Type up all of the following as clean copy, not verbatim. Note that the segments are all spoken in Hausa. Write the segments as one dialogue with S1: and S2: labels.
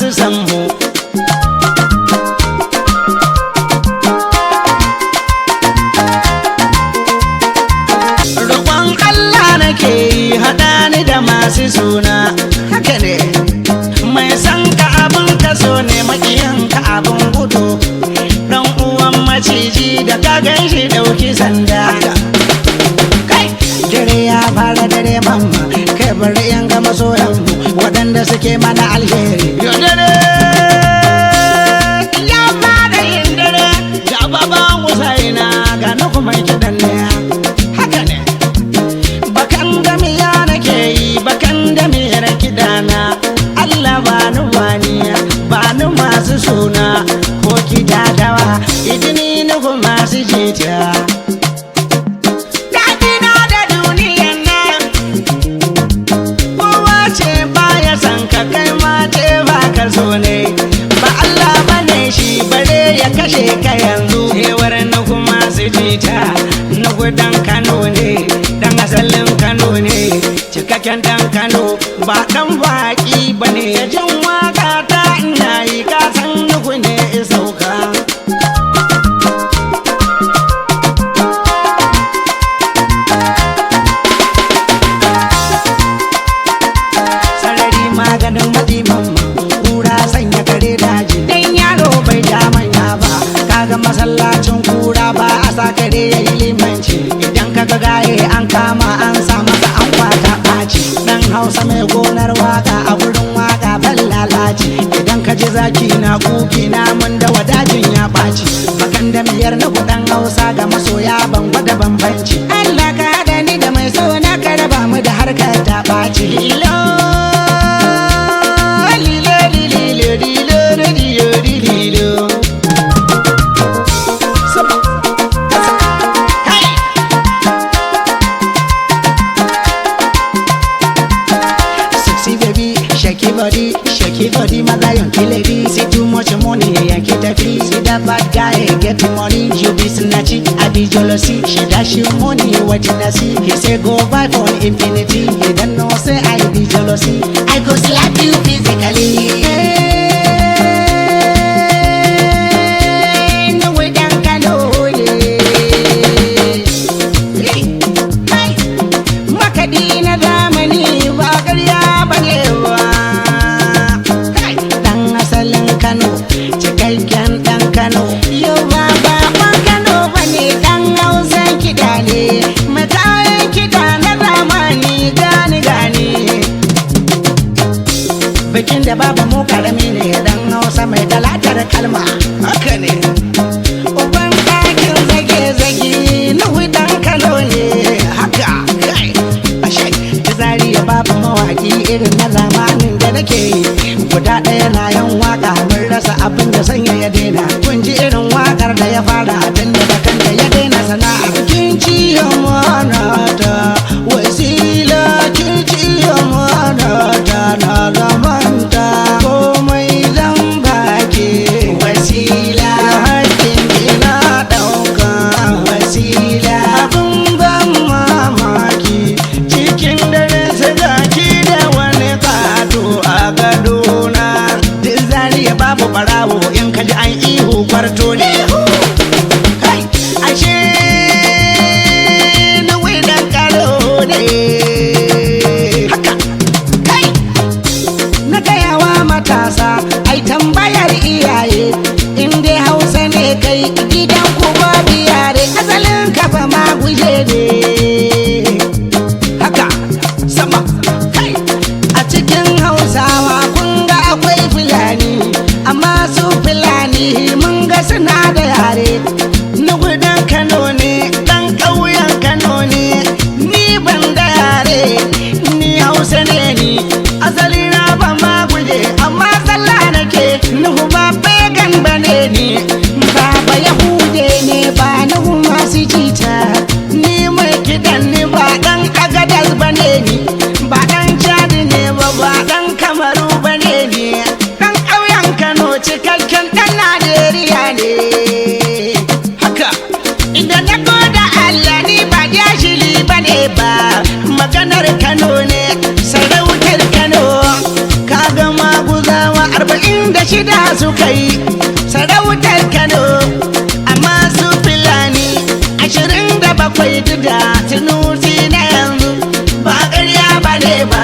S1: masu san mu. Roƙon Allah nake yi, haɗa ni da masu suna. Haka ne, mai san ka abin ka so ne, maƙiyan ka abin gudu. Dan uwan maciji da ka gan shi ɗauki sanda. Kai, dare ya fara dare mamma, kai bari yan ga masoyanmu waɗanda suke mana alheri. Yo dare ya fara yin dare, ga baban Usaina ga na kuma kiɗan ne. Haka ne. Bakan damiya nake yi, bakan damiyar kiɗana. Allah bani wani, bani masu suna, ko kiɗa dawa, idini nugu masu jita. Daɗina da duniyan nan, kowa ce baya san ka, kai ma ce ba ka so ne. Ba Allah bane shi bare ya kashe ka yanzu. Cewar nugu masu jita, nugu dan Kano ne, dan asalin Kano ne, cikakken dan Kano ba dan baki bane. Jin waka ta ina yi, ka san nugu ne isauka. Sarari maganin maɗi mamma, kura sanya kare daji. Dan yaro bai ja manya ba, kaga masallacin kura ba a sa kare ya yi limanci. Idan kaga gaye an kama an sa masa an kwata ɓaci. Dan Hausa mai gonar waka a gurin waka ban lalaci. Idan ka ji zaki na kuki na mun da wadajin ya ɓaci. Bakan da miyar na kuɗan Hausa ga masoya ban gwada bambanci. Allah ka haɗa ni da mai so na, ka raba mu da harkar ta ɓaci. Lilo, lilo, lilo, lilo, lilo, lilo. Sama, kasa, kai! Sexy baby, shake your body, shake your body, my lion, kill lady. See too much money, yankee tafi. See that bad guy, get the money. You be snatchy, I be jealousy. She dash you money, what you not see? He say go buy for infinity. He don't know say I be jealousy. I go slap you physically. Hey, no way down, Kano, yeah. Hey, hey. Makaɗi na zamani ba ƙarya ba ne ba. Kai, ɗan asalin Kano, cikakken ɗan Kano. Yau ba baban Kano ba ne, ɗan Hausan kiɗa ne. Mai kayan kiɗa na zamani gani gani. Bikin da babu mu 26 suka yi sarautar Kano, amma su Fulani 27 duda Sunusi na yanzu ba ƙarya ba ne ba.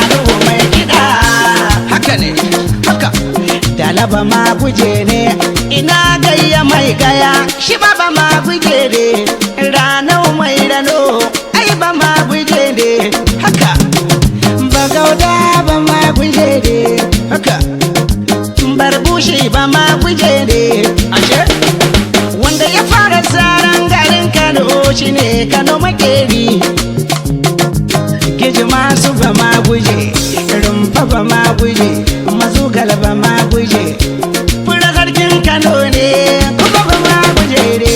S1: Nuhu mai kiɗa, haka ne, haka. Dalaba ma guje ne, ina gayya mai gaya, shi ba ba ma guje ne, ranau mai rano, ai ba ma guje ne, haka. Bagauda ba ma guje ne, haka. Barbushi ba ma guje ne, ashe. Wanda ya fara tsaron garin Kano shine Kano Makeri. Kiji masu ba ma guje, Rumfa ba ma guje, Mazugal ba ma guje. Fura sarkin Kano ne, kuma ba ma guje ne,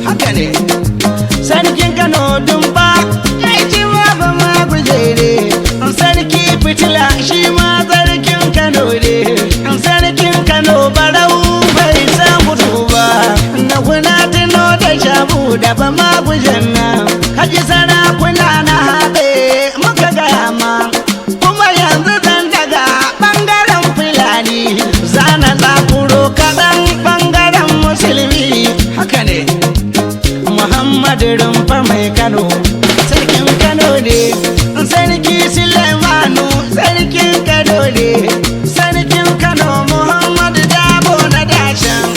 S1: haka ne. Sarkin Kano Dumba, ai shi ma ba ma guje ne. Sarki Fitila shi ma sarkin Kano ne. Sarkin Kano Barau bai san gudu ba. Na kuna tuno da Shabu da ba ma gujen nan. Haji sarakuna na haɗe muka gaya ma. Kuma yanzu zan daga ɓangaren Fulani. Zana tsakuro kaɗan ɓangaren Musulmi. Haka ne. Muhammadu Rumfa mai Kano, sarkin Kano ne. Sarki Suleimanu, sarkin Kano ne. Sarkin Kano Muhammadu Dabo na Dashen.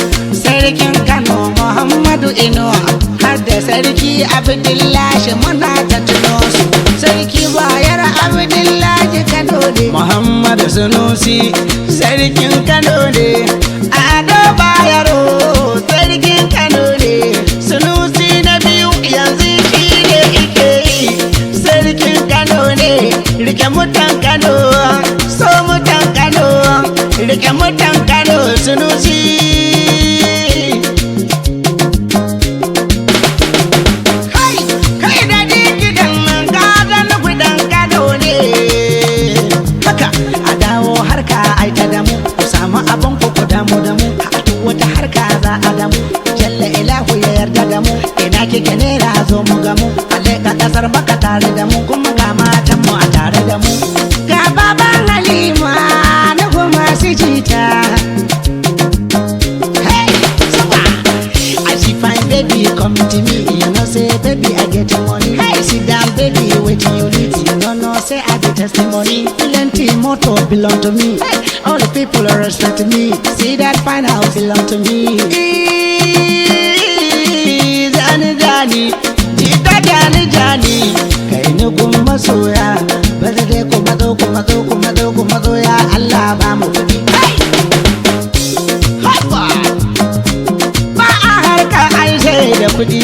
S1: Sarkin Kano Muhammadu Inuwa. Har da Sarki Abdullahi muna ta tuno su. Sarki Bayar Abdullahi Kano ne. Muhammadu Sunusi, sarkin Kano ne. Ado Bayero, sarkin Kano ne. Sunusi na biyu yanzu shi ne ike yi. Sarkin Kano ne, rike mutan Kano, so mutan Kano, rike mutan Kano Sunusi. Kai, kai da dikidan nan gadon gudan Kano ne. Haka, a dawo harka ai ta damu, ku samu abin ku ku damu da mu, a duk wata harka za a damu. Jalla ilahu ya yarda da mu, ina kike nera zo mu gamu, a leƙa ƙasar Maka tare da mu, kuma ga matan mu a tare da mu. Ga baban Halima na kuma su jita. Hey, super. I see fine baby come to me, you know say baby I get money. Hey, sit down baby, waiting you need. You know no say I be testimony. Plenty motor belong to me. Hey, all the people respect me. See that fine house belong to me. Jani jani, jita jani jani. Kai ni gun masoya, bari dai kuma zo kuma zo kuma zo kuma zo ya Allah ba mu kuɗi. Hey! Haba! Ba a harka ai sai da kuɗi.